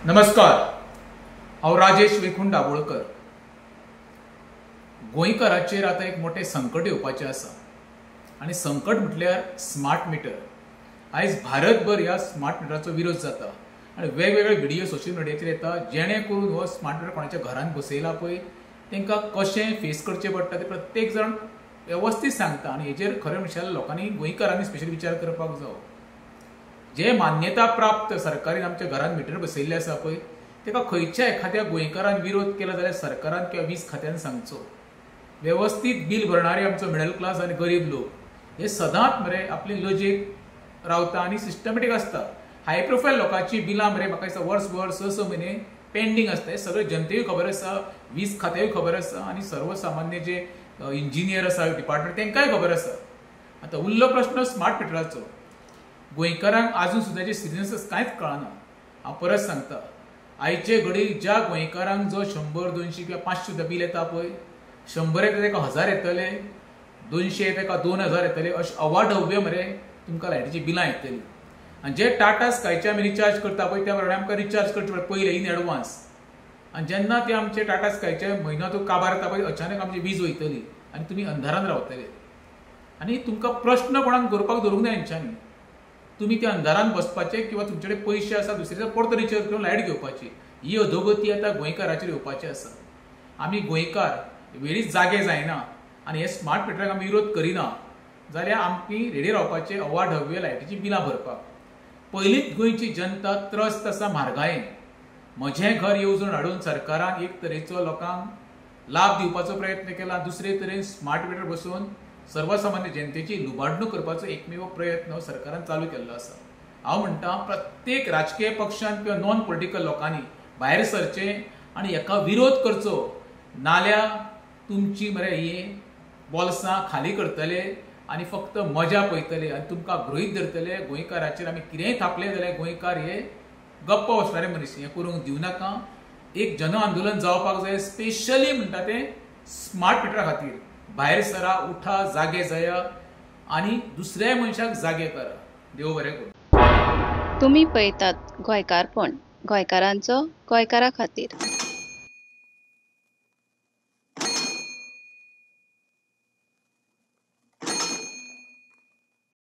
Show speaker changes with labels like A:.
A: नमस्कार, हांव राजेश वैकुंठ दाभोळकर. गोंयकाराचेर आतां एक मोठें संकट येवपाचें आसा आनी संकट म्हटल्यार स्मार्ट मिटर. आयज भारतभर ह्या स्मार्ट मिटराचो विरोध जाता आनी वेगवेगळे व्हिडियो सोशल मिडियाचेर येता, जेणे करून हो स्मार्ट मिटर कोणाच्या घरान बसयला पळय तांकां कशें फेस करचें पडटा तें प्रत्येक जाण वेवस्थीत सांगता. आनी हेजेर खरें म्हणल्यार लोकांनी, गोंयकारांनी स्पेशल विचार करपाक जावो. जे मान्यता प्राप्त सरकारीन आमच्या घरान मिटर बसयल्ले आसा पळय ताका खंयच्या एखाद्या गोंयकारान विरोध केला जाल्यार सरकारान किंवा वीज खात्यान सांगचो. वेवस्थीत बील भरणारे आमचो मिडल क्लास आनी गरीब लोक हे सदांच मरे आपले लजेक रावता आनी सिस्टमॅटीक आसता. हाय प्रोफायल लोकांची बिलां मरे म्हाका दिसता वर्स भर 6-6 म्हयने पेंडींग आसता. हे सगळे जनतेकूय खबर आसा, वीज खात्याकूय खबर आसा आनी सर्वसामान्य जे इंजिनियर आसा डिपार्टमेंट तांकांय खबर आसा. आतां उरलो प्रश्न स्मार्ट मिटराचो. गोंयकारांक आजून सुद्दां जे सिरियसनेस कांयच कळना. हांव परत सांगता, आयचे घडयेक ज्या गोंयकारांक जो 100, 200 किंवा 500 सुद्दां बील येता पळय, 100 येता ताका 1000 येतले, 200 येता ताका 2000 येतले, अशें अवाढव्य मरे तुमकां लायटीची बिलां येतली. आनी जे टाटा स्कायचे आमी रिचार्ज करता पळय त्या प्रमाणे आमकां रिचार्ज करचे पडटा पयले इन एडवान्स. आनी जेन्ना ते आमचे टाटा स्कायचे म्हयनो तो काबार येता पळय अचानक आमची वीज वयतली आनी तुमी अंधारान रावतले. आनी तुमकां प्रश्न कोणाक करपाक धरूंक ना हेंच्यांनी. तुमी त्या अंधारान बसपाचे किंवा तुमचे कडेन पयशे आसा दुसऱ्याचो परतो रिचार्ज करून लायट घेवपाची. ही अधोगती आतां गोंयकाराचेर येवपाची आसा. आमी गोंयकार वेळीच जागे जायना आनी हे स्मार्ट मिटराक आमी विरोध करिना जाल्यार आमची रेडी रावपाचे अवाढव्य लायटीची बिलां भरपाक. पयलींच गोंयची जनता त्रस्त आसा म्हारगायेन. म्हजें घर येवजण हाडून सरकारान एक तरेचो लोकांक लाभ दिवपाचो प्रयत्न केला, दुसरे तरेन स्मार्ट मिटर बसोवन सर्वसामान्य जनतेची लुबाडणूक करपाचो एकमेव प्रयत्न सरकारान चालू केल्लो आसा. हांव म्हणटा प्रत्येक राजकीय पक्षान किंवा नॉन पॉलिटिकल लोकांनी भायर सरचें आनी हेका विरोध करचो, नाल्या तुमची मरे ही बोल्सां खाली करतले आनी फक्त मजा पळयतले आनी तुमकां गृहीत धरतले. गोंयकाराचेर आमी कितेंय थापलें जाल्यार गोंयकार हे गप्प बसणारे मनीस. हें करूंक दिवं नाका. एक जन आंदोलन जावपाक जाय, स्पेशली म्हणटा तें स्मार्ट मिटरा खातीर. भायर सरा, उठा, जागे जाया आनी दुसऱ्या मनशाक जागे करा. देव बरें करूं.
B: तुमी पळयतात गोंयकारपण, गोंयकारांचो गोंयकारा खातीर.